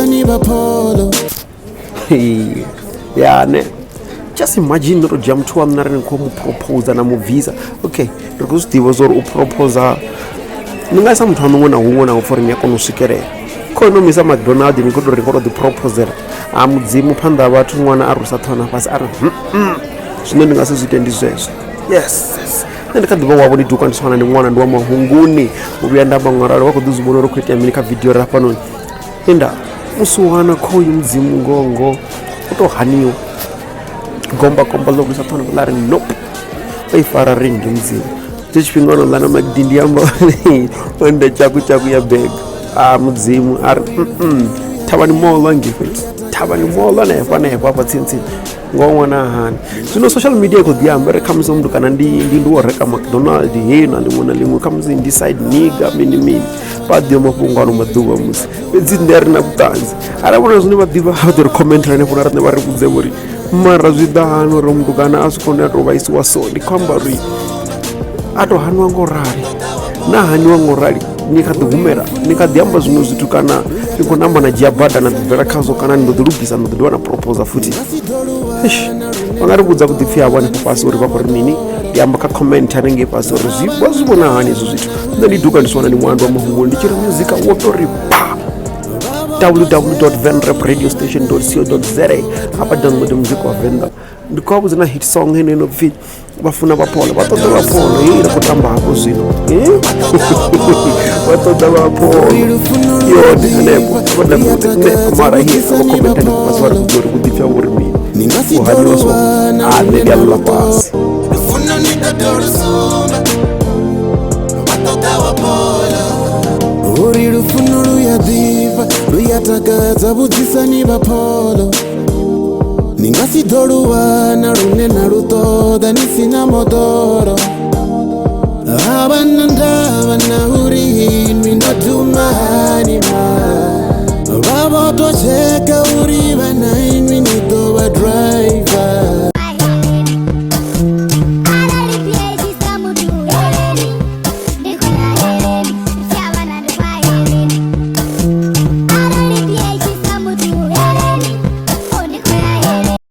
Vhudzisani vha pholo. Ya ne just imagine no to dzhia muthu waṋu na ri ni khou mu proposer na mu bvisa. Okay, ri khou zwi ḓivha zwa uri u proposer ni nga isa muthu waṋu huṅwe na huṅwe na upfha uri ni a kona u swikelela. Kho no mu isa McDonald ni khou tou ri ni khou tou ḓi proposela ha mudzimu phanḓa ha vhathu ṅwana a rusa ṱhoho na fhasi a ri zwine ndi nga si zwi ite ndi zwezwo. Yes, yes. Nṋe ndi kha ḓivha wavho ndi duka ndi swana ndi ṅwana ndi wa mahunguni u vhuya nda amba ngauralo vha khou ḓi zwi vhona uri khou itea mini kha video ra hafhanoni. Inda musi wana khoyu mudzimu ngoho ngoho u tou haniwa gomba komba ḽo rwisa ṱhoho ḽa ri nope o i fara ringi mudzimu tsho tshifhinga ono ḽa na magidi ndi amba onda tshaku tshaku ya bega a mudzimu a ri thavhani moḽo ngei fhethu thavhani moḽo hanefho hanefho hafha tsini tsini ngoho ṅwana a hani zwino social media i khou ḓi amba uri khamusi muthu kana ndi ndi ndi wo reka mcdonald he na ḽiṅwe na ḽiṅwe khamusi ndi side nigga mini mini vha ḓivha mafhungo ano maḓuvha musi fhedzi nṋe a ri na vhuṱanzi arali vhona zwine vha ḓivha vha ḓo ri commenta hanefho na riṋe vha ri vhudze uri mara zwi ḓa hani uri muthu kana a si kone a tou vhaisiwa so ndi khou amba uri a tou haniwa ngo rali na haniwa ngo rali ni kha ḓi humela ni kha ḓi amba zwiṅwe zwithu kana ni khou namba na dzhia bada na ḓi bvela khazwo kana ni ḓo ḓi lugisa ni ḓo dovha na proposa futhi. Eish, vha nga ri vhudza vhuḓipfi havho hanefho fhasi uri vha khou ri mini ndi amba kha comment hanengei fhasi uri zwi vha zwi vhona hani hezwo zwithu. Nṋe ndi duka ndi si wana ndi mulandu wa muhumbulo ndi tshi ri muzika wo tou ri pha www.venrapradiostation.co.za hafha download muzika wa Venḓa ndi khou vha vhudza na hit song ine ino pfhi vha funa vha pholo vha ṱoḓa vha pholo heyi ri khou tamba hafho zwino vha ṱoḓa vha pholo yone hanefho vha nda nṋe mara he vha comment hanefho fhasi vha ri vhudza uri vhuḓipfi havho uri mini u haniwa so a nṋe ndi a ḽa fhasi. Lufuno ni ḓo lu sumba vha ṱoḓa wa phola. Uri lufuno lu ya ḓifha lu ya takadza vhudzisani vha pholo. Ni nga si ḓo lu wana lune na lu ṱoḓa ni si na moḓoro. A vha na ndavha na uri inwi no duma hani ma. Vha vho to tsheka uri vha na inwi.